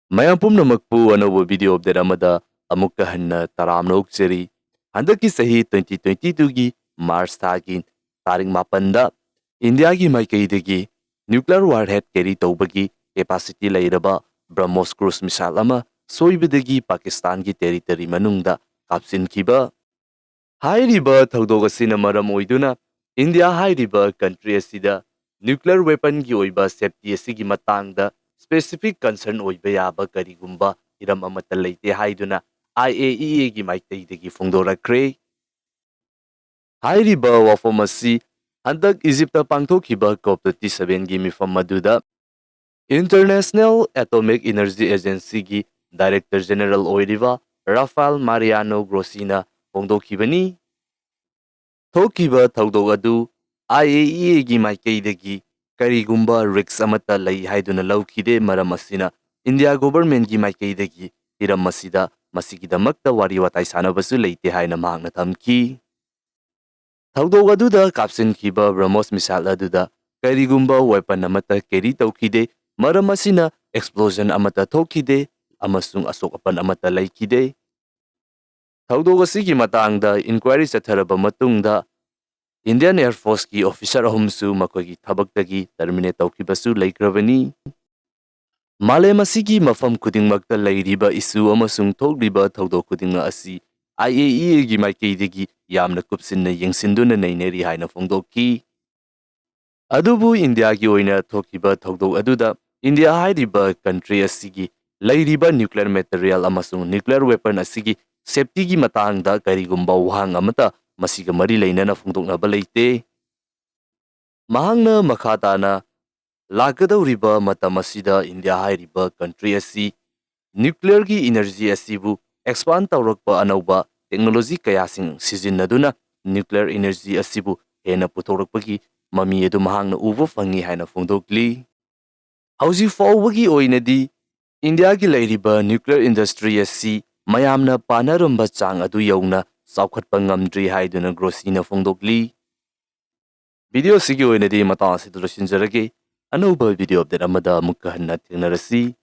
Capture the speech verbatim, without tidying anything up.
ꯃꯌꯥꯝ ꯄꯨꯝꯅꯃꯛꯄꯨ ꯑꯅꯧꯕ video update ꯑꯃꯗ ꯑꯃꯨꯛꯀ ꯍꯟꯅ ꯇꯔꯥꯝꯅ ꯑꯣꯛꯆꯔꯤ꯫ ꯍꯟꯗꯛꯀꯤ ꯆꯍꯤ twenty twenty-twoꯒꯤ March ꯊꯥꯒꯤ ꯇꯥꯔꯤꯛ ꯃꯥꯄꯟꯗ ꯏꯟꯗꯤꯌꯥꯒꯤ ꯃꯥꯏꯀꯩꯗꯒꯤ nuclear warhead carry ꯇꯧꯕꯒꯤ capacity ꯂꯩꯔꯕ BrahMos cruise missile ꯑꯃ ꯁꯣꯏꯕꯗꯒꯤ ꯄꯥꯀꯤꯁꯇꯥꯟꯒꯤ territory ꯃꯅꯨꯡꯗ ꯀꯥꯞꯁꯤꯟꯈꯤꯕ꯫ ꯍꯥꯏꯔꯤꯕ ꯊꯧꯗꯣꯛ ꯑꯁꯤꯅ ꯃꯔꯝ ꯑꯣꯏꯗꯨꯅ ꯏꯟꯗꯤꯌꯥ ꯍꯥꯏꯔꯤꯕ country ꯑꯁꯤꯗ nuclear weaponꯒꯤ ꯑꯣꯏꯕ safety ꯑꯁꯤꯒꯤ ꯃꯇꯥꯡꯗ specific concern ꯑꯣꯏꯕ ꯌꯥꯕ ꯀꯔꯤꯒꯨꯝꯕ ꯍꯤꯔꯝ ꯑꯃꯠꯇ ꯂꯩꯇꯦ ꯍꯥꯏꯗꯨꯅ IAEAꯒꯤ ꯃꯥꯏꯀꯩꯗꯒꯤ ꯐꯣꯡꯗꯣꯔꯛꯈ꯭ꯔꯦ꯫ ꯍꯥꯏꯔꯤꯕ ꯋꯥꯐꯝ ꯑꯁꯤ ꯍꯟꯗꯛ ꯏꯖꯤꯞꯇ ꯄꯥꯡꯊꯣꯛꯈꯤꯕ COP twenty sevenꯒꯤ ꯃꯤꯐꯝ ꯑꯗꯨꯗ International Atomic Energy Agencyꯒꯤ Director General ꯑꯣꯏꯔꯤꯕ ꯔꯥꯐꯥꯜ ꯃꯥꯔꯤꯌꯥꯅꯣ ꯒ꯭ꯔꯣꯁꯤꯅ ꯐꯣꯡꯗꯣꯛꯈꯤꯕꯅꯤ꯫ ꯊꯣꯛꯈꯤꯕ ꯊꯧꯗꯣꯛ ꯑꯗꯨ IAEAꯒꯤ ꯃꯥꯏꯀꯩꯗꯒꯤ ꯀꯔꯤꯒꯨꯝꯕ risk ꯑꯃꯠꯇ ꯂꯩ ꯍꯥꯏꯗꯨꯅ ꯂꯧꯈꯤꯗꯦ꯫ ꯃꯔꯝ ꯑꯁꯤꯅ ꯏꯟꯗꯤꯌꯥ governmentꯀꯤ ꯃꯥꯏꯀꯩꯗꯒꯤ ꯍꯤꯔꯝ ꯑꯁꯤꯗ ꯃꯁꯤꯒꯤꯗꯃꯛꯇ ꯋꯥꯔꯤ ꯋꯥꯇꯥꯏ ꯁꯥꯟꯅꯕꯁꯨ ꯂꯩꯇꯦ ꯍꯥꯏꯅ ꯃꯍꯥꯛꯅ ꯊꯝꯈꯤ꯫ ꯊꯧꯗꯣꯛ ꯑꯗꯨꯗ ꯀꯥꯞꯁꯤꯟꯈꯤꯕ BrahMos missile ꯑꯗꯨꯗ ꯀꯔꯤꯒꯨꯝꯕ weapon ꯑꯃꯠꯇ carry ꯇꯧꯈꯤꯗꯦ꯫ ꯃꯔꯝ ꯑꯁꯤꯅ explosion ꯑꯃꯠꯇ ꯊꯣꯛꯈꯤꯗꯦ ꯑꯃꯁꯨꯡ ꯑꯁꯣꯛ ꯑꯄꯟ ꯑꯃꯠꯇ ꯂꯩꯈꯤꯗꯦ꯫ ꯊꯧꯗꯣꯛ ꯑꯁꯤꯒꯤ ꯃꯇꯥꯡꯗ inquiry ꯆꯠꯊꯔꯕ ꯃꯇꯨꯡꯗ Indian Air Forceꯀꯤ officer ꯑꯍꯨꯝꯁꯨ ꯃꯈꯣꯏꯒꯤ ꯊꯕꯛꯇꯒꯤ terminate ꯇꯧꯈꯤꯕꯁꯨ ꯂꯩꯈ꯭ꯔꯕꯅꯤ꯫ ꯃꯥꯂꯦꯝ ꯑꯁꯤꯒꯤ ꯃꯐꯝ ꯈꯨꯗꯤꯡꯃꯛꯇ ꯂꯩꯔꯤꯕ issue ꯑꯃꯁꯨꯡ ꯊꯣꯛꯂꯤꯕ ꯊꯧꯗꯣꯛ ꯈꯨꯗꯤꯡꯃꯛ ꯑꯁꯤ IAEAꯒꯤ ꯃꯥꯏꯀꯩꯗꯒꯤ ꯌꯥꯝꯅ ꯀꯨꯞꯁꯤꯟꯅ ꯌꯦꯡꯁꯤꯟꯗꯨꯅ ꯅꯩꯅꯔꯤ ꯍꯥꯏꯅ ꯐꯣꯡꯗꯣꯛꯈꯤ꯫ ꯑꯗꯨꯕꯨ ꯏꯟꯗꯤꯌꯥꯒꯤ ꯑꯣꯏꯅ ꯊꯣꯛꯈꯤꯕ ꯊꯧꯗꯣꯛ ꯑꯗꯨꯗ ꯏꯟꯗꯤꯌꯥ ꯍꯥꯏꯔꯤꯕ country ꯑꯁꯤꯒꯤ ꯂꯩꯔꯤꯕ nuclear material ꯑꯃꯁꯨꯡ nuclear weapon ꯑꯁꯤꯒꯤ safetyꯒꯤ ꯃꯇꯥꯡꯗ ꯀꯔꯤꯒꯨꯝꯕ ꯋꯥꯍꯪ ꯑꯃꯠꯇ ꯃꯁꯤꯒ ꯃꯔꯤ ꯂꯩꯅꯅ ꯐꯣꯡꯗꯣꯛꯅꯕ ꯂꯩꯇꯦ꯫ ꯃꯍꯥꯛꯅ ꯃꯈꯥ ꯇꯥꯅ ꯂꯥꯛꯀꯗꯧꯔꯤꯕ ꯃꯇꯝ ꯑꯁꯤꯗ ꯏꯟꯗꯤꯌꯥ ꯍꯥꯏꯔꯤꯕ country ꯑꯁꯤ nuclearꯒꯤ energy ꯑꯁꯤꯕꯨ expand ꯇꯧꯔꯛꯄ ꯑꯅꯧꯕ technology ꯀꯌꯥꯁꯤꯡ ꯁꯤꯖꯤꯟꯅꯗꯨꯅ nuclear energy ꯑꯁꯤꯕꯨ ꯍꯦꯟꯅ ꯄꯨꯊꯣꯛꯂꯛꯄꯒꯤ ꯃꯃꯤ ꯑꯗꯨ ꯃꯍꯥꯛꯅ ꯎꯕ ꯐꯪꯏ ꯍꯥꯏꯅ ꯐꯣꯡꯗꯣꯛꯂꯤ꯫ ꯍꯧꯖꯤꯛ ꯐꯥꯎꯕꯒꯤ ꯑꯣꯏꯅꯗꯤ ꯏꯟꯗꯤꯌꯥꯒꯤ ꯂꯩꯔꯤꯕ nuclear industry ꯑꯁꯤ ꯃꯌꯥꯝꯅ ꯄꯥꯅꯔꯝꯕ ꯆꯥꯡ ꯑꯗꯨ ꯌꯧꯅ ꯆꯥꯎꯈꯠꯄ ꯉꯝꯗ꯭ꯔꯤ ꯍꯥꯏꯗꯨꯅ ꯒ꯭ꯔꯣꯁꯤꯅ ꯐꯣꯡꯗꯣꯛꯂꯤ꯫ Video ꯑꯁꯤꯒꯤ ꯑꯣꯏꯅꯗꯤ ꯃꯇꯥꯡ ꯑꯁꯤꯗ ꯂꯣꯏꯁꯤꯟꯖꯔꯒꯦ꯫ ꯑꯅꯧꯕ video update ꯑꯃꯗ ꯑꯃꯨꯛꯀ ꯍꯟꯅ ꯊꯦꯡꯅꯔꯁꯤ꯫